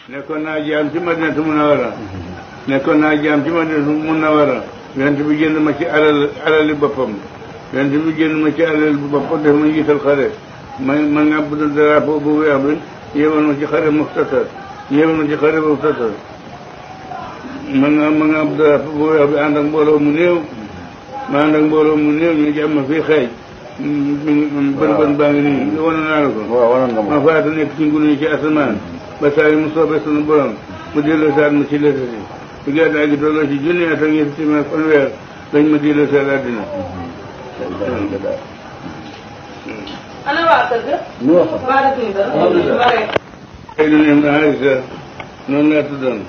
nekkoon naa jaam ci Madinatu Munawwara nekkoon naa jaam ci Madinatu Munawwara yonent bi jënd ma ci alali boppam yonent bi jënd ma ci alali boppam def ma jiital xare ma ngàbb drapeau bu weex bi yéebal ma ci xare Muxtasar ma ngàbb drapeau bu weex bi ànd ak mbooloo mu néew ñu jàmm fii xeej bën baa ngi nii wane naa la ko ma faata nekk ci ngunu yi ci asamaan ba saa yi mu soobee sunu borom mu delloo saat ma ci lëtati su gàddaay gi tolloo ci junni at ak ñetti téeméer fanweer lañ ma delloo saat àddina ana waa kër ga Saydun ibnu Harisa noonu laa tuddoon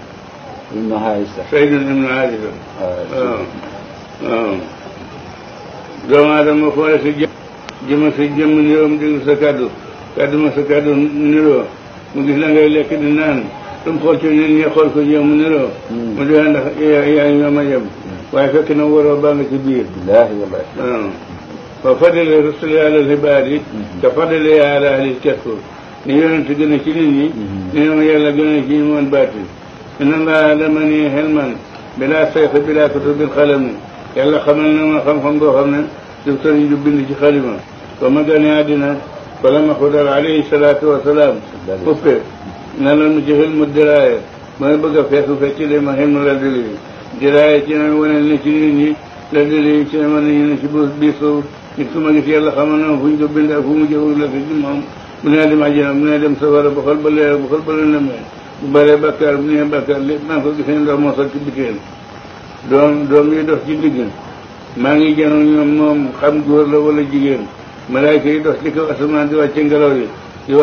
Saydun ibnu Harisa waaw doomu aadama xoole sa jëma sa jëmm niroom déglu sa kaddu ma sa kaddu niroo mu gis la ngay lekk di naan lu mu xool ci nit ñi xool ko jëm mu niroo mu dee ndax yaa ngi ñoom a yem waaye fekk na waroo baa nga ci biir waaw fa fadile rusuli alal xibaar yi ka fadile ala ahli kasfur ni yonent gën a ci nit ñi ni ma yàlla gën a ci ñu moon baati inna allaha lamani xelman bila sayx bila kutubin xalami yàlla xamal na ma xam-xam boo xam ne du sëriñ du bind ci xalima ba ma gane àddina bala ma xudal alayhi salaatu wasalaam fuppe na la mu ci xilmu diraaye ba nga bëgg a feesu fecc de ma xilmu la dili diraaye ci na wane ne ci nit ñi la dili ci ne mën nañu ne ci biir suuf nit ku ma gis yàlla xamal na ma fu ñu ko bind ak fu mu jëfag la fi ci moom bu nee dem àjjana bu nee dem safara bu xol ba leer bu xol ba lëndëmee bu bëree bàkkaar bu nee bàkkaar lépp maa ngi ko gisee ndox moo sol ci biteen doom yi dox ci digg maa ngi janoog ñoom moom xam góor la wala jigéen malaayka yi dox ci kaw asamaan di wàcce ngelaw yi di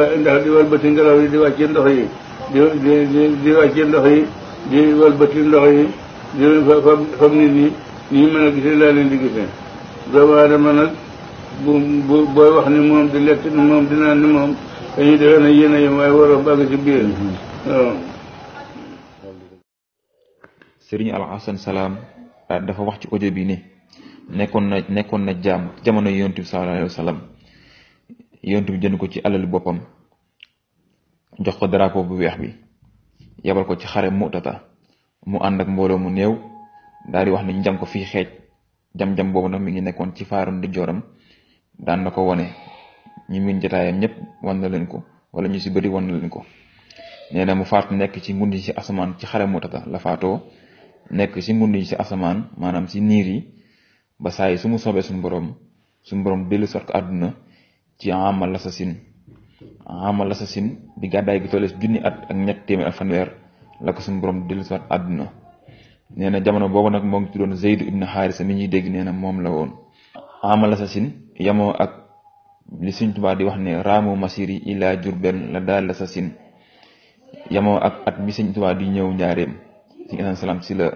walbati ngelaw yi di wàcce ndox yi di wàcce ndox yi di walbati ndox yi di fam nit ñi nii mën a gisee laa leen di gisee doomu aadama nag booy wax ni moom di lekk ni moom di naan ni moom dañuy defee ne yéen a yem waaye waroo bàgg ci biir waaw Sëriñ Alxasan Salaam dafa wax ci audio bi ne nekkoon na jaam jamono yonent bi sallallahu alayhi wa sallam yonent bi jënd ko ci alal boppam jox ko drapeau bu weex bi yebal ko ci xare Mu'tata mu ànd ak mbooloo mu néew daal di wax ni jam ko fii xeej jam boobu nag mi ngi nekkoon ci faaru ndijooram daan na ko wone ñi min jotaayam ñëpp wan na leen ko wala ñu si bëri wan na leen ko nee na mu faatu nekk ci ngundi ci asamaan ci xare Mu'tata la faatoo nekk ci ngundi ci asamaan maanaam ci niir yi ba saa yi su mu soobee suñu borom dellu sot ko àdduna ci amal lasasin bi gàddaay gi tolle junni at ak ñett téeméer ak fanweer la ko suñu borom dellu sot àdduna nee na jamono boobu nag moo ngi tuddoon Zayd ibn Haarisa mi ñuy dégg nee na moom la woon amal lasasin yamoo ak li Sëriñ Tuubaa di wax ne raamu masiri ila Jurbel la daal lasasin yamoo ak at mi Sëriñ Tuubaa di ñëw njaareem ci Alayhi salaam si la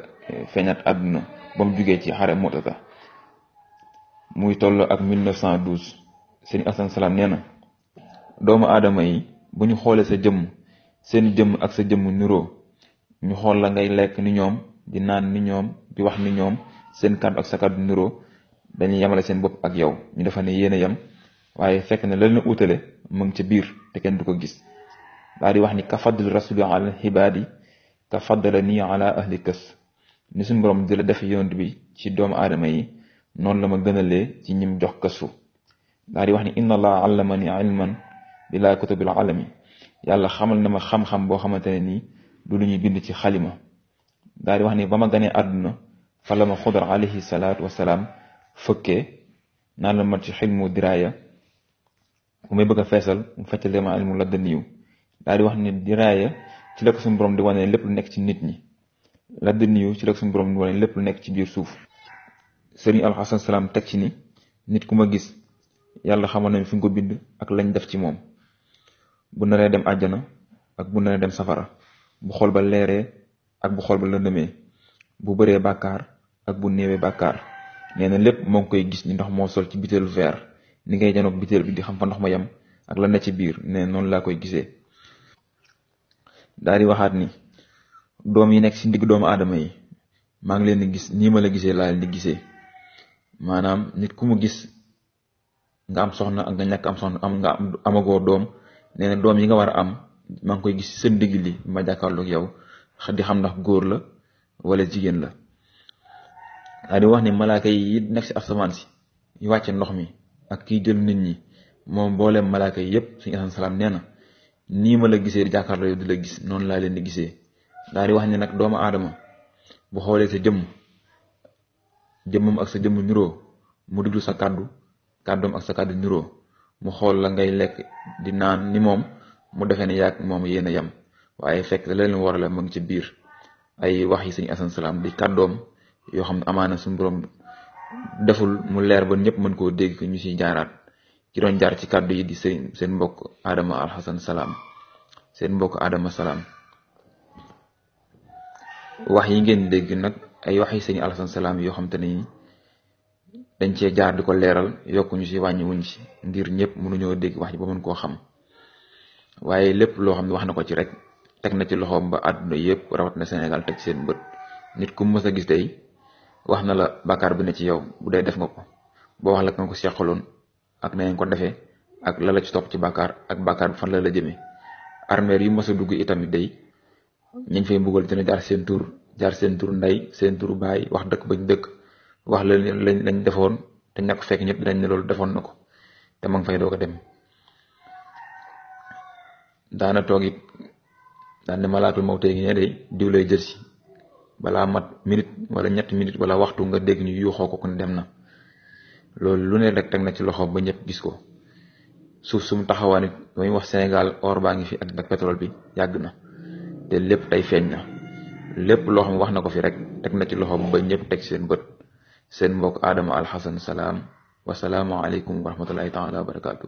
feeñat àdduna ba mu jugee ci xare Mu'tata muy toll ak 1912 Sëriñ Alayhi salaam nee na doomu aadama yi bu ñu xoolee sa jëmm seen jëmm ak sa jëmm niroo ñu xool la ngay lekk ni ñoom di naan ni ñoom di wax ni ñoom seen kàddu ak sa kàddu niroo dañuy yemale seen bopp ak yow ñu defa ne yéen a yem waaye fekk na la leen utale mu ngi ca biir te kenn du ko gis daal di wax ni ka faddal rasuli ala xibaadi ka faddala nii ala ahli kës ni suñu borom di la def yonent bi ci doomu aadama yi noonu la ma gënalee ci ñim jox kësu daal di wax ni inna allah allamani ilman bila kutubil alami yàlla xamal na ma xam-xam boo xamante ne nii du lu ñuy bind ci xalima daal di wax ni ba ma ganee àdduna fa la ma xudar alayhi salaatu wasalaam fëkkee naan la ma ci xilmu diraaya bu may bëgg a feesal mu feccale ma ilmu laddaniyu daal di wax ni diraaya ci la ko suñu borom di wane lépp lu nekk ci nit ñi laddaniyu ci la ko suñu borom di wane lépp lu nekk ci biir suuf Sëriñ Alxasan Salaam teg ci ni nit ku ma gis yàlla xamal na fi nga ko bind ak lañ def ci moom bu naree dem àjjana ak bu naree dem safara bu xol ba leeree ak bu xol ba lëndëmee bu bëree bàkkaar ak bu néewee bàkkaar nee na lépp moo ngi koy gis ni ndox moo sol ci bitéelu verre ni ngay janoog bitéel bi di xam fa ndox ma yem ak la ne ci biir nee noonu laa koy gisee daal di waxaat ni doom yi nekk ci ndigg doomu aadama yi maa ngi leen di gis nii ma la gisee laa leen di gisee maanaam nit ku mu gis nga am soxna ak nga ñàkk am soxna am nga amagoo doom nee na doom yi nga war a am maa ngi koy gis sa ndigg li ma jàkkaarloog yow di xam ndax góor la wala jigéen la. daa di wax ni malaaka yi nekk si asamaan si yu wàcce ndox mi ak kiy jël nit ñi moom mbooleem malaaka yi yëpp suñu asan salaam nee na nii ma la gisee di jàkkaarloo yow di la gis noonu laa leen di gisee. daa di wax ni nag doomu aadama bu xoolee sa jëmmam ak sa jëmm niroo mu diglu sa kàddoom ak sa kàddu niroo mu xool la ngay lekk di naan ni moom mu defee ne yàgg moom yéen a yem waaye fekk la leen war la mu ngi ci biir ay wax yi suñu asan salaam di kàddoom yoo xam ne amaana suñu borom deful mu leer ba ñëpp mën koo dégg ñu siy jaaraat ci doon jaar ci kàddu yi di seen mbokk Adama Alxasan Salaam seen mbokk Adama Salaam. wax yi ngeen dégg nag ay wax yi sëñ Alxasan Salaam yoo xam te ne dañ cee jaar di ko leeral yokkuñu si wàññi wuñ ci ngir ñëpp mënuñoo dégg wax ji ba mën koo xam waaye lépp loo xam ne wax na ko ci rek teg na ci loxoom ba àdduna yëpp rawat na Sénégal teg seen bët. nit ku mës a gis tey wax na la bàkkaar bi ne ci yow bu dee def nga ko boo wax la nga ko seqaloon ak na ngeen ko defee ak la la ci topp ci bàkkaar ak bàkkaar bi fan la jëmee. armeer yu mës a dugg itamit day ñañ fay mbugal dina jaar seen tur ndey seen tur baay wax dëkk bañ dëkk wax la lañ defoon te ñàkk fekk ñëpp dinañ ne loolu defoon na ko te ma ngi fay doog a dem. daana toog it daan ne malaatul mawtee gi ne day diw lay jël si balaa mat minute wala ñetti minute wala waxtu nga dégg ñu yuuxoo ko kon dem na. loolu lu ne rek teg na ci loxo ba ñëpp gis ko. suuf sum taxawaan it mooy wax Sénégal or baa ngi fi ak pétrole bi yàgg na te lépp tey feeñ na lépp loo xam wax na ko fi rek teg na ci loxo ba ñëpp teg seen bët. seen mbokk Adama Alxasan Salaam wasalaamu aleykum wa rahmatullahi taala wa barakaatu.